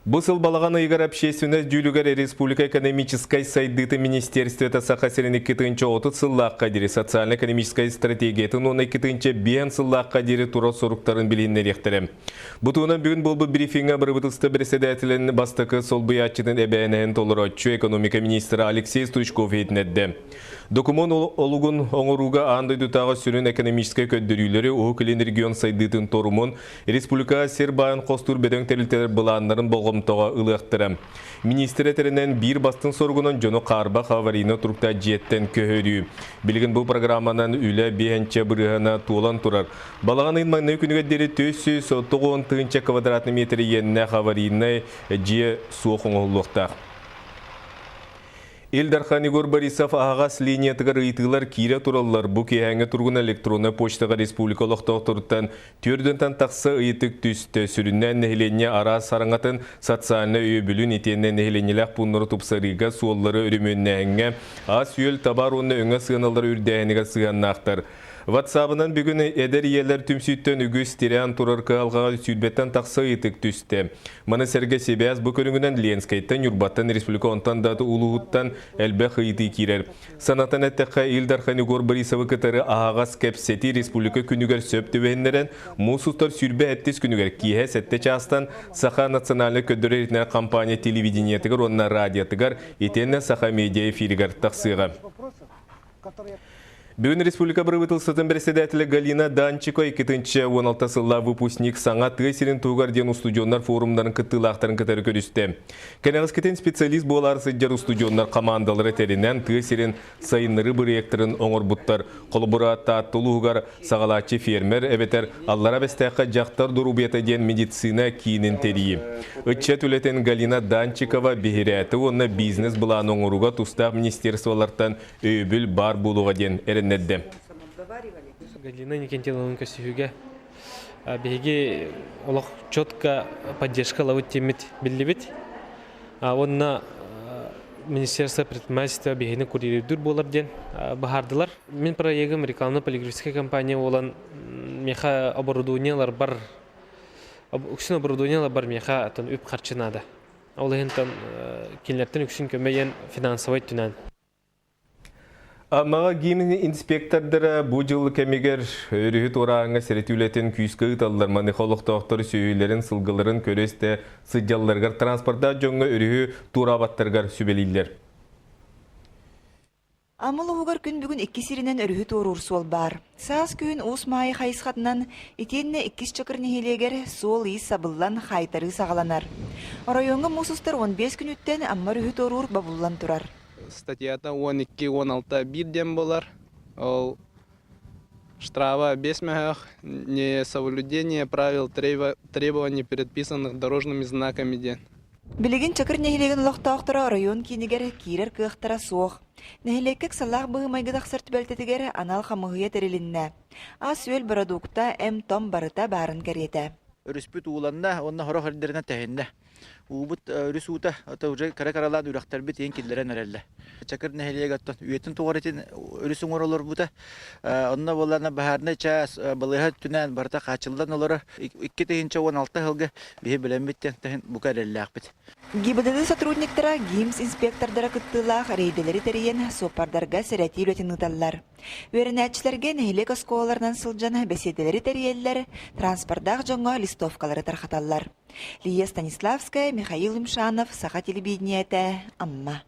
Бу сыл балаҕан ыйыгар общественность дьүүлүгэр республика экономическай сайдыытын министерствота Саха сирин 2030 сыллаахха диэри социально-экономическай стратегиятын уонна 2005 сыллаахха диэри турар соруктарын билиһиннэриэхтэрэ. Бу туһунан бүгүн буолбут брифиҥҥэ бырабыыталыстыба председателин бастакы солбуйааччытын эбээнэһин толорооччу экономика министрэ Алексей Стручков иһитиннэрдэ. Докумуон олугун оҥорууга аан дойдутааҕы сүрүн экономическай көрдөрүүлэри Уһук Илин регион сайдыытын торумун Республика сир баайын хостуур бөдөҥ тэрилтэлэр былааннарын болҕомтоҕо ылыахтара. Министр этэринэн, биир бастыҥ соругунан дьону хаарбах аварийнай туруктаах дьиэттэн көһөрүү. Билигин бу программанан үлэ биэһэнчэ бырыһыана туолан турар. Балаҕан ыйын маҥнай күнүгэр диэри 490 тыһыынча квадратный метр иэннээх аварийнай дьиэ суох оҥоһуллуохтаах. Ил Дархан Егор Борисов аһаҕас линиятыгар ыйытыылар киирэ тураллар. Бу киэһээҥҥи туругунан электроннай почтаҕа республика олохтоохторуттан 4 тахса ыйытык түстэ. Сүрүннээн нэһилиэнньэ араас араҥатын социальнай өйөбүлүн итиэннэ нэһилиэнньэлээх пууннары тупсарыыга, суоллары өрөмүөннээһиҥҥэ, ас-үөл, табаар уонна өҥө сыаналара үрдээһинигэр сыһыаннаахтар. Ватсабынан бүгүн эдэр ийэлэр түмсүүттэн үгүс тирээн турар кыһалҕаҕа сүүрбэттэн тахса ыйытык түстэ. Маны сэргэ сибээс бу көрүҥүнэн Ленскэйтэн, Ньурбаттан, республика онтон да улууһуттан элбэх ыйытыы киирэр. Санатан эттэххэ, Ил Дархан Егор Борисовы кытары аһаҕас кэпсэтии республика күнүгэр сөп түбэһиннэрэн, муус устар 27 күнүгэр киэһэ 7 чаастан Саха национальнай көрдөрөр-иһитиннэрэр компания телевидениетыгар уонна радиотыгар итиэннэ Саха медиа эфиригэр тахсыаҕа. Бүгүн республика бырабыыталыстыбатын председателэ Галина Данчико 2016 сыллаах выпускник саҥа тыа сирин туһугар диэн устудьуоннар форумнарын кыттыылаахтарын кытары көрүстэ. Кэнэҕэскитин специалист буолаары сылдьар устудьуоннар хамаандалара тэринэн тыа сирин сайыннарыы бырайыактарын оҥорбуттар. Холобура, Таатта улууһугар саҕалааччы фермер эбэтэр Аллара Бэстээххэ дьахтар доруобуйата диэн медицина киинин тэрийии. Ыччат үлэтин Галина Данчикова биһирээтэ уонна бизнес-былааны оҥорууга тустаах министерстволартан өйөбүл баар буолуоҕа диэн эрэннэрдэ. Галина Никентьевналыын көрсүһүүгэ биһиги олох четко поддержка ылабыт диэммит биллибит. Уонна Министерство предпринимательства биһини курьердүүр буолар диэн быһаардылар. Мин проегым рекламно-полиграфическая компания буолан миэхэ оборудованиеларбар үксүн оборудованиеларбар миэхэ үп-харчы наада. Ол иһин кинилэртэн үксүн көмө финансовай өттүнэн. Аммаҕа гимн инспектордара бу дьыл кэмигэр өрүһү туорааһыҥҥа сэрэтии үлэтин күүскэ ыыталлар. Маныаха олохтоохтор сүөһүлэрин, сылгыларын көрө-истэ сылдьалларыгар транспордаах дьоҥҥо өрүһү туораабаттарыгар сүбэлииллэр. Амма улууһугар күн бүгүн икки сиринэн өрүһү туоруур суол баар. Саас күһүн Уус Маайа хайысхатынан итиэннэ Иккис Чакыр нэһилиэгэр суол-иис сабыллан, хаайтарыы саҕаланар. Оройуоҥҥа муус устар 15 күнүттэн Амма өрүһү туоруур бобуллан турар. Статьята 12-16 биир диэн буолар. Ол штрафа 5 мөһөөх, несоблюдение правил требований, предписанных дорожными знаками диэн. Билигин Чакыр нэһилиэгин олохтоохторо оройуон киинигэр киирэр кыахтара суох. Нэһилиэккэ ыксаллаах быһыы-майгы тахсар түбэлтэтигэр анал хамыыһыйа тэрилиннэ. Ас-үөл бородуукта, эм-том барыта баарын кэриэтэ. Өрүспүт ууланна уонна сорох эрдэринэн тэһиннэ. Уубут өрүс уута это уже кыра-кыралаан үрэхтэрбит иһин киллэрэн эрэллэр. Чакыр нэһилиэгэ оттон үйэтин тугар итин өрүс уҥуор олорбута. Онно буоллаҕына баһаарынай чаас балыыһа өттүнэн барыта хааччыллан олорор. 2016 сылга биһи билэммит диэн бука эрэллээхпит. ГИБДД сотрудниктара ГИМС инспектордара кыттыылаах рейдэлэри тэрийэн суоппардарга сэрэтии үлэтин ыыталлар. Үөрэнээччилэргэ нэһилиэк оскуолаларынан сылдьан бэсиэдэлэри тэрийэллэр, транспордаах дьоҥҥо листовкалары тарҕаталлар. Лия Станиславская, Михаил Юмшанов, Саха телевидениетэ, Амма.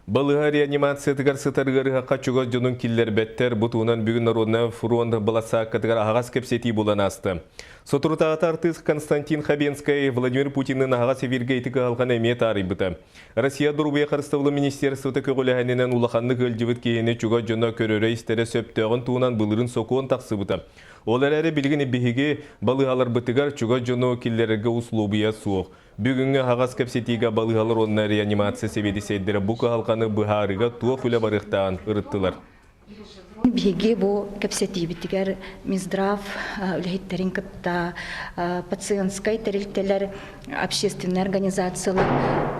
Балыыһа реанимациятыгар сытар ыарыһахха чугас дьонун киллэрбэттэр. Бу туһунан бүгүн Народная фронт былассааккатыгар аһаҕас кэпсэтии буолан ааста. Соторутааҕыта артыыс Константин Хабенскай Владимир Путинныын аһаҕас эфиргэ ити кыһалҕаны эмиэ таарыйбыта. Россия доруобуйа харыстабылын министерствота көҕүлээһининэн улаханнык ыалдьыбыт киһини чугас дьоно көрөрө-истэрэ сөптөөҕүн туһунан былырыын сокуон тахсыбыта. Ол эрээри билигин биһиги балыыһаларбытыгар чугас дьону киллэрэргэ услуобуйа суох. Бүгүҥҥү аһаҕас кэпсэтиигэ балыыһалар уонна реанимация сэбиэдиссэйдэрэ бу кыһалҕаны быһаарыыга туох үлэ барыахтааҕын ырыттылар. Биһиги бу кэпсэтиибитигэр Минздрав үлэһиттэрин кытта пациентскай тэрилтэлэр, общественнай организациялар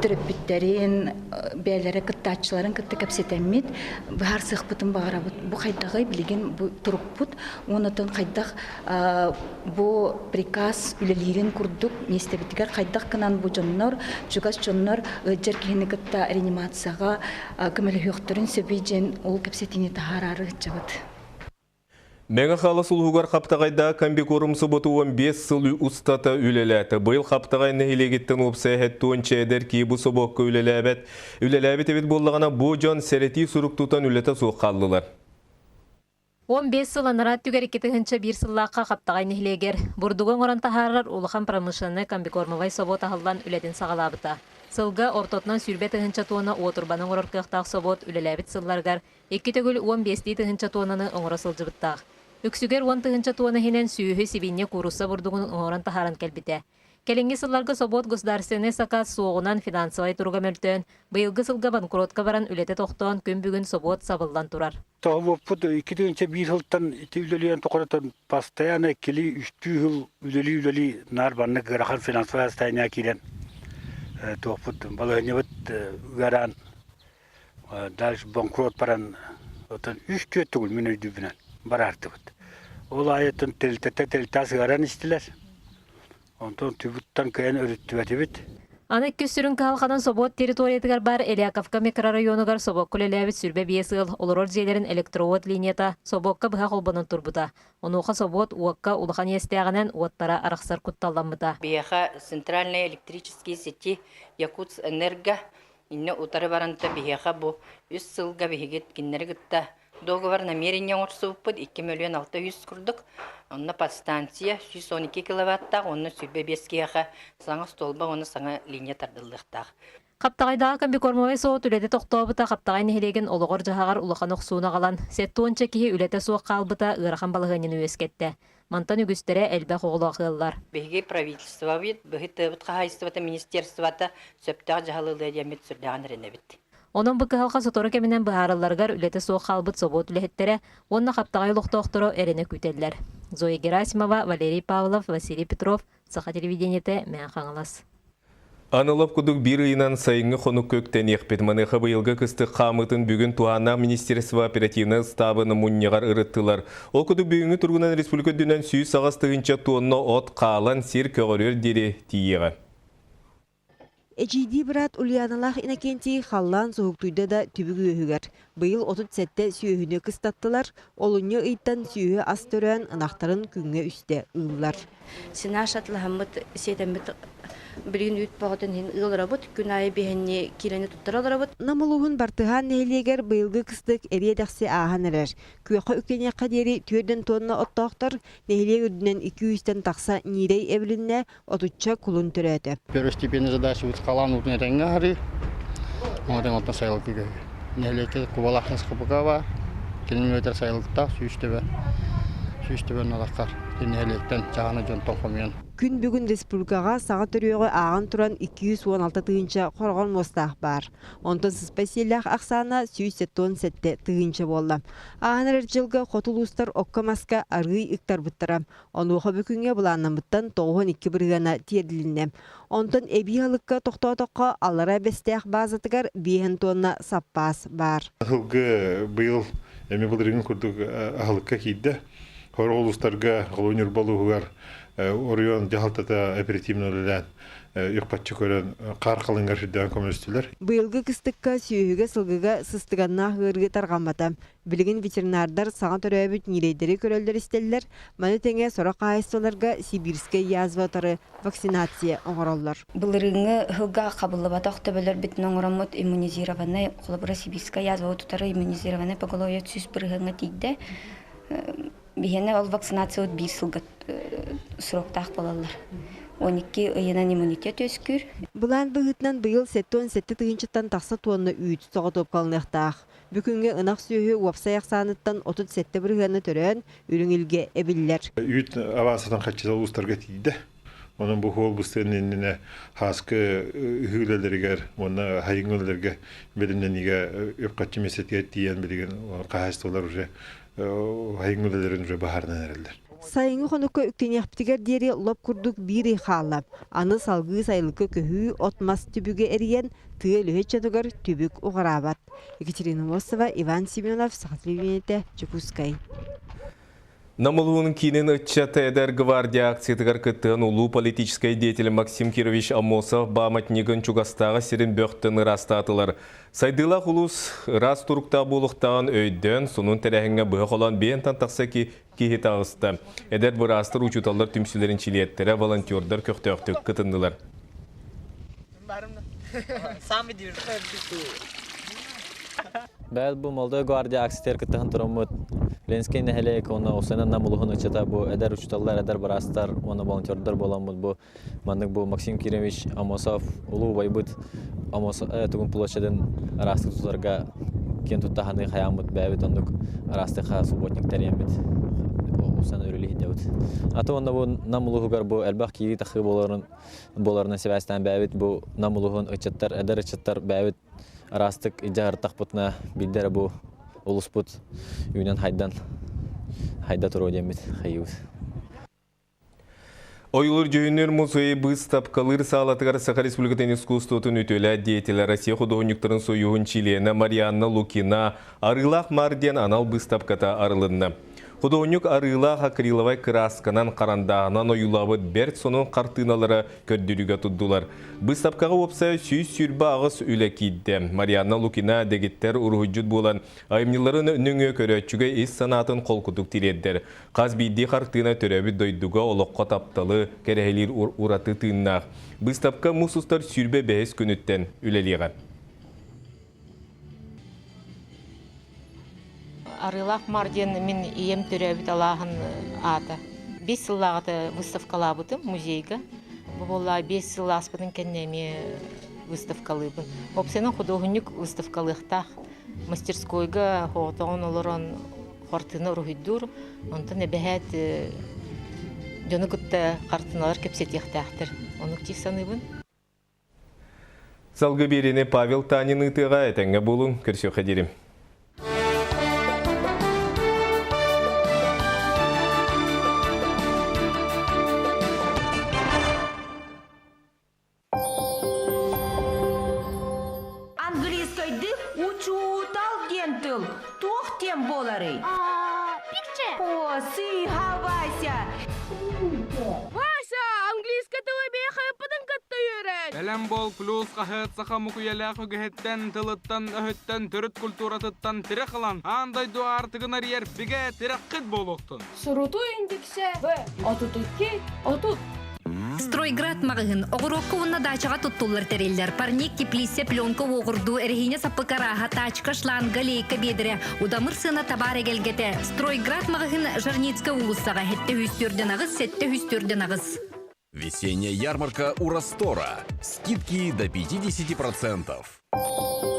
төрөппүттэрин, бэйэлэрэ кыттааччыларын кытта кэпсэтэммит быһаарсыахпытын баҕарабыт. Бу хайдаҕый билигин бу турукпут уонна хайдах бу приказ үлэлиирин курдук миэстэбитигэр хайдах гынан бу дьоннор, чугас дьоннор ыалдьар киһини кытта реанимацияҕа көмөлөһүөхтэрин сөбүй диэн ол кэпсэтиини таһаараары сылдьабыт. Мэҥэ Хаҥалас улууһугар Хаптаҕайдаах комбикорм субботу 15 сыл устата үлэлээтэ. Быйыл Хаптаҕай нэһилиэгиттэн уопсайа 70 эдэр киһи бу собуокка үлэлээбэт. Үлэлээбит эбит буоллаҕына, бу дьон сэрэтии сурук тутан үлэтэ суох хааллылар. 15 сыл анараа өттүгэр 2001 сыллаахха Хаптаҕай нэһилиэгэр бурдугу оҥорон таһаарар улахан промышленнай комбикормовай собуот аһыллан үлэтин саҕалаабыта. Сылга ортотунан 20 тыһыынча туонна уотурбаны оҥорор кыахтаах собуот үлэлээбит сылларыгар икки төгүл 15 тыһыынча туоннаны оҥоро сылдьыбыттаах. Үксүгэр 10 тыһыынча туонна иһинэн сүөһү, сибиинньэ, куурусса бурдугун оҥорон таһааран кэлбитэ. Кэлиҥҥи сылларга собуот государственнай сакаас суоҕунан финансовай туруга мөлтөөн, быйылгы сылга банкротка баран үлэтэ тохтоон, күн бүгүн собуот сабыллан турар. Тоһобуоппут 2001 сылтан ити үлэлиэн тухары постоянно иккилии үстүү сыл үлэлии-үлэлии наар маннык ыарахан финансовай состояние киирэн туохпут балаһыанньабыт ыараан дальше банкрот баран отон үс түөрт төгүл мин өйдүүбүнэн бараартыбыт. Ол аайыттан тэрилтэтэ тэрилтэ сыһаран истилэр. Онтон түбүттэн кыайан өрүттүбэтибит. Аны иккис сүрүн кыһалҕанан собуот территориятыгар баар Эляковка микрорайонугар собуокка үлэлээбит 25 ыал олорор дьиэлэрин электроуот линията собуокка быһа холбонон турбута. Онуоха собуот уокка улахан иэстээҕинэн уоттара арахсар кутталламмыта. Биһиэхэ центральные электрические сети Якутскэнерго иннэ утары баранта биһиэхэ бу үс сылга биһиги кинилэри кытта договор намерение оҥорсубуппут 2 миллион 600 курдук. Онно подстанция 112 киловаттаах, онно 25 киһиэхэ саҥа столба уонна саҥа линия тардыллыахтаах. Хаптаҕайдааҕы комбикормовай собуот үлэтэ тохтообута Хаптаҕай нэһилиэгин олоҕор-дьаһаҕар улахан охсууну аҕалан, 70 киһи үлэтэ суох хаалбыта ыарахан балаһыанньаны үөскэттэ. Мантан үгүстэрэ элбэх оҕолоох ыаллар. Биһиги правительствобыт, быһыт хаһаайыстыбата министерствота сөптөөх дьаһалы ылыа диэммит сүрдээҕин эрэнэбит. Онон бу кыһалҕа сотору кэминэн быһаарылларыгар үлэтэ суох хаалбыт собуот үлэһиттэрэ уонна Хаптаҕай олохтоохторо эрэнэ күүтэллэр. Зоя Герасимова, Валерий Павлов, Василий Петров, Саха телевидениетэ, Мэҥэ Хаҥалас. Анылап кудук биир ыйынан сайыҥҥы хонукка үктэниэхпит. Маныаха быйылгы кыстык хаамыытын бүгүн туһааннаах министерство оперативнай ыстаабын мунньаҕар ырыттылар. Ол кудук бүгүҥҥү туругунан республика үрдүнэн 108 тыһыынча тонна от хаалан сир көҕөрүөр диэри тиийиэҕэ. Эдьиийдии быраат Ульяналаах Иннокентий халлаан суһуктуйда да түбүк үөһүгэр. Быйыл 37 сүөһүнү кыстаттылар, олунньу ыйтан сүөһү ас төрөөн ынахтарын күҥҥэ үстэ ыыллар. Сенаж атылаһаммыт, сиэтэммит билигин үүт бөҕөтүн иһин ыалырабыт, күн аайы биһэнни киилэни туттара олоробут. Нам улууһун Бартыһаан нэһилиэгэр быйылгы кыстык эриэ-дэхси ааһан эрэр. Күөххэ үктэниэххэ диэри түөрдэн туонна оттоохтор, нэһилиэк үрдүнэн икки сүүстэн тахса ньиирэй эбилиннэ, отучча кулун төрөөтө. Первостепенная задача халаан уутун этэҥҥэ аһарыы, оҥотон оттон сайылыкка көһүү. Нэһилиэккэ Кубалаах СХПК баар, километр сайылыктаах 100 төбө, 100 төбө налаххар нэһилиэктэн чаҕаны дьонтон хомуйан. Күн бүгүн республикаҕа саҥа төрүөҕү ааҕан туран 216 тыһыынча хороҕор муостаах баар. Онтон сыспай сиэллээх ахсаана 177 тыһыынча буолла. Ааһан эрэр дьылга хоту улуустар окко-маска арыый ыктарбыттара. Онуоха бүгүҥҥэ былааннаммыттан 92 бырыһыана тиэрдилиннэ. Онтон эбии аһылыкка тохтоотоххо, Аллараа Бэстээх баазатыгар 5 тонна саппаас баар. Сылгы быйыл эми былырыын курдук аһылыкка киирдэ. Сорох улуустарга, Холуй Ньурба улууһугар оройуон дьаһалтата оперативно үлэлээн үп-харчы көрөн хаар халыҥар сүрдээн көмөлөстүлэр. Быйылгы кыстыкка сүөһүгэ сылгыга сыстыганнаах ыарыы тарҕаммата. Билигин ветеринардар саҥа төрөөбүт ньирэйдэри көрөллөр-истэллэр, маны тэҥэ сорох хаһаайыстыбаларга сибирскэй язва утары вакцинация оҥороллор. Былырыыҥҥы сылга хабыллыбатах төбөлөрбүтүн оҥороммут иммунизированнай, холобура сибирскэй язва утары иммунизированнай поголовье 100 бырыһыаҥҥа тиийдэ. Биһиэнэ ол вакцинация биир сылга сроктаах буолаллар. 12 ыйынан иммунитет үөскүүр. Былаан быһыытынан быйыл 77 тыһыынчаттан тахса туонна үүт соҕотуопкаланыахтаах. Бүгүҥҥү ынах сүөһү уопсай ахсааныттан 37 бырыһыана төрөөн, үрүҥ илгэ эбиллэр. Үүт авансатын хаччыта улуустарга тиийдэ. Онон бу хуол быстыан иннинэ хааскы ыһыылаларыгар уонна хайыҥ үлэлэргэ бэлэмнэниигэ үп-харчы миэстэтигэр тиийэн билигин хаһаайыстыбалар уже. Хайыҥҥы үлэлэрин уже баһаарынан эрэллэр. Сайыҥҥы хонукка үктэниэхпитигэр диэри лоп курдук биир ый хаалла. Аны салгыы сайылыкка көһүү от-мас түбүгэ эрийэн, тыа үлэһит дьонугар түбүк уҕараабат. Екатерина Мосова, Иван Семенов, Саха телевидениетэ, Дьокуускай. Нам улуһун киинин ыччата Эдэр гвардия акциятыгар кыттыһан улуу политическай деятель Максим Кирович Аммосов памятнигын чугастааҕы сирин бөхтөн ыраастаатылар. Сайдыылаах улуус ыраас туруктаах буолуохтааҕын өйдөөн, сонун тэрээһиҥҥэ быһа холоон биэнтан тахса киһи таҕыста. Эдэр быраастар, учууталлар түмсүүлэрин чилиэттэрэ, волонтердар көхтөөхтүк кытыннылар. Бэл бу Молодой гвардия акциятыгар кыттыһан тураммыт Ленскэй нэһилиэк уонна Усанан Нам улуһун ыччата бу эдэр учууталлар, эдэр быраастар уонна волонтердар буоламмыт бу маннык бу Максим Кирович Аммосов улуу убайбыт Аммосов тугун площадын араастык тутарга киэн тутта ханыы хайааммыт бэйэбит оннук араастык субботник тэрийэммит усан өрүлүһүйдэбит. Аты уонна бу Нам улууһугар бу элбэх киирии-тахыы буоларын буоларынан сибээстээн бэйэбит бу Нам улууһун ыччаттар, эдэр ыччаттар бэйэбит араастык дьаһартахпытына биирдэ эрэ бу улуспут үүнэн хайдан хайда туруо диэммит хайыыбыт. Ойулуур дьүһүннүүр музей быыстапкалыыр саалатыгар Саха Республикатын искусствотун үтүөлээх деятелэ Россия худуоһунньуктарын союһун чилиэнэ Марианна Лукина «Арыылаах маар» диэн анал быыстапката арылынна. Худуоһунньук арыылаах акриловай кыраасканан, харандааһынан ойуулаабыт бэрт сонун хартыыналара көрдөрүүгэ турдулар. Быыстапкаҕа уопсайа 128 үлэ киирдэ. Марианна Лукина дэгиттэр уруһуйдьут буолан, айымньыларын нөҥүө көрөөччүгэ ис санаатын холкутук тириэрдэр. Хас биирдии хартыына төрөөбүт дойдуга олоххо тапталы кэрэһилиир ураты тыыннаах. Быыстапка муус устар 25 күнүттэн үлэлиэҕэ. Арыылаах Мар диэн мин ийэм төрөөбүт алааһын аата. Биэс сыллааҕыта выставкалаабытым музейга. Бу буолла биэс сыл ааспытын кэннэ эмиэ выставкалыыбын. Уопсайынан худуоһунньук выставкалыахтаах. Мастерскойга соҕотоҕун олорон хартыына уруһуйдуур. Онтон эбэһээт дьону кытта хартыыналар кэпсэтиэхтээхтэр. Оннук дии саныыбын. Салгыы биэриини Павел Танин ыытыаҕа этэҥҥэ буолуҥ, көрсүөххэ диэри. Английскайды учуутал диэн тыл туох диэн буоларый? Picture. О, сыыһа, Вася! Вася, английскай тылы бэйэ кытта үөрэн. Бэлэм бол плюс хаһыат саха мукуйалаах үгэһиттэн, тылыттан, өһүттэн, төрүт культуратыттан тирэх ылан, аан дойду аартыгын арыйар бигэ тирэххит буолуохтун. Сурутуу индексэ В 32 30. Стройград маҕаһыын оҕуруокка уонна даачаҕа туттуллар тэриллэр. Парник, теплица, пленка уоҕурдуу, эрэһиинэ саппык арааһа, тачка, шланга, лейка биэдэрэ, удамыр сыана табаар эгэлгэтэ. Стройград маҕаһыын Жарницкая уулуссаҕа 748 748. Весенняя ярмарка у Растора. Скидки до 50%.